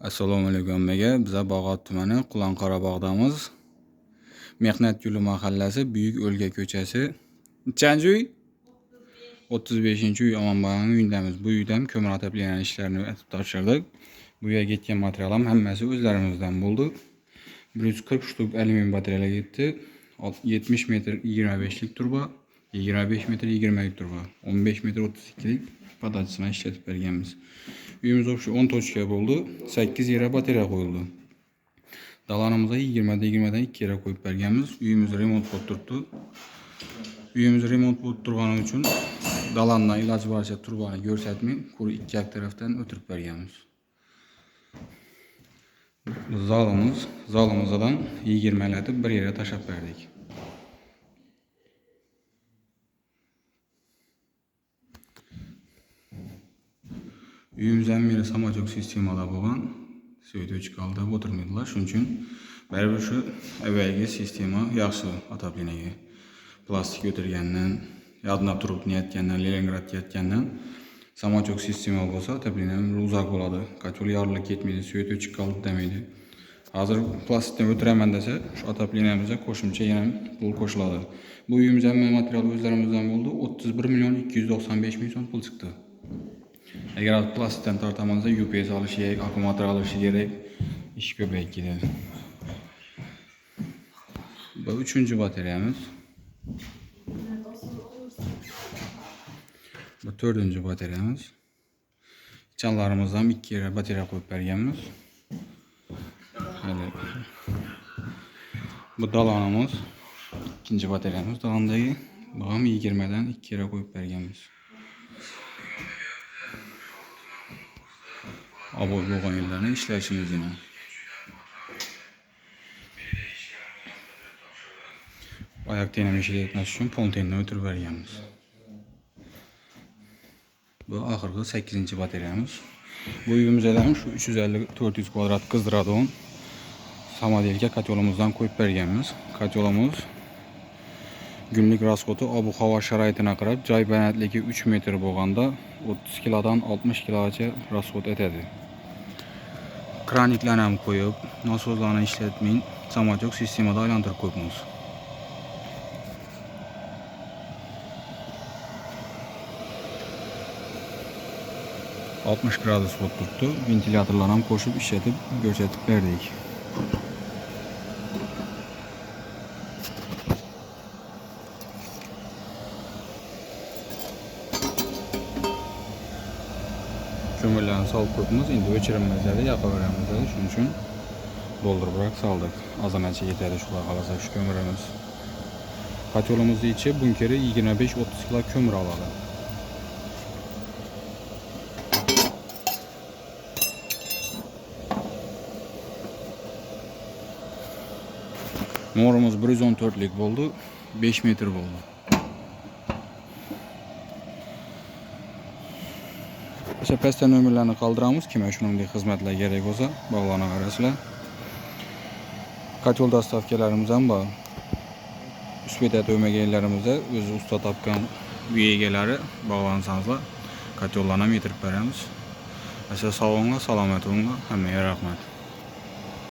Assalomu alaykum hammaga. Biza Bog'ot tumani Qulanqorabog'damiz. Mehnat yo'li mahallasi, Buyuk O'lga ko'chasi. Nechanchi uy? 35-uy Omonboyning uyindamiz. Bu uyda ham ko'mir отопление ishlarini aytib topshirdik. Bu yerga ketgan material ham hammasi o'zlarimizdan bo'ldi. 140 shtuk alyumin batareyalar ketdi. 70 metr 25lik turba, 25 metr 20lik turba, 15 metr 32lik podachisini ishlatib berganmiz. Uyimiz общий 10 tochka bo'ldi. 8 yera batareya qo'yildi. Dalanimizga 20 20dan 2 yera qo'yib berganmiz. Uyimiz remont bo'lib turibdi. Uyimiz remont bo'lib turgani uchun dalandan iloji boricha turbani ko'rsatmay, quruq ikki tarafdan o'tirib berganmiz. Zalimiz, zalimizdan 20latib bir yere tashlab berdik. Uyimiz ham beri samotyok sistemada bo'lgan. Svet o'chib qoldi, o'tirmaydilar. Shuning uchun baribir shu avvalgi sistema yaxshi отоплениеga. Plastik o'tirgandan, yadnab turib niyatgandan, Leningradga yetgandan samotyok sistema bo'lsa, отопление uzoq bo'ladi. Котел yorilib ketmaydi, svet o'chib qoldi demaydi. Hozir plastikdan o'tiraman desa, shu отоплениемizga qo'shimcha yana pul qo'shiladi. Bu uyimiz hamma material o'zlarimizdan bo'ldi. 31 million 295 ming so'm pul chiqdi. Agar plastikdan tortaman desa, UPS olishi kerak, akkumulyator olishi kerak, ish ko'payib ketadi. Bu 3-batareyamiz. Bu 4-batareyamiz. Chanlarimizdan 2 yere batareya qo'yib berganmiz. Hali bu dalanimiz, 2-batareyamiz dalandagi. Bu ham 20dan 2 yere qo'yib berganmiz. Obod bo'lgan yerlarni ishlashimiz yana. Oyoq tegnam ishlatmas uchun pontendan o'tirib berganmiz. Bu oxirgi 8-batareyamiz. Bu uyimizda ham shu 350-400 kvadrat qizdiradigan samodelka kotelimizdan qo'yib berganmiz. Kotelimiz günlük rasxodi ob-havo sharoitiga qarab joy balandligi 3 metr bo'lganda 30 kilodan 60 kilogacha rasxod etadi. Kraniklarni ham qo'yib, nasoslarni ishlatmay, samotyok sistemada aylantirib qo'yibmiz. ...60 gradus bo'lib turibdi. Ventilyatorlarni ham qo'shib ishlatib ko'rsatib berdik. Ko'mirlarni solib qo'yibmiz. Endi o'chiramiz dedi, yoqaveramiz dedi. Shuning uchun to'ldiribroq soldik. Ozginacha yetadi shu xohlasa shu ko'mirimiz. Kotelimizni ichi bunkeri 25-30 kilo ko'mir oladi. Mo'rimiz 114lik bo'ldi, 5 metr bo'ldi. O'sha pastda nomerlarni qoldiramiz. Kimga shunday xizmatlar kerak bo'lsa, bog'lanaverasizlar. Kotel dostavkalarimiz ham bor. Uspetda o'rmaganlarimizda o'zi usta topgan uy egalari bog'lansangizlar, kotellarni ham yetirib beramiz. Asa sog' bo'linglar, salomat bo'linglar. Hammaga rahmat.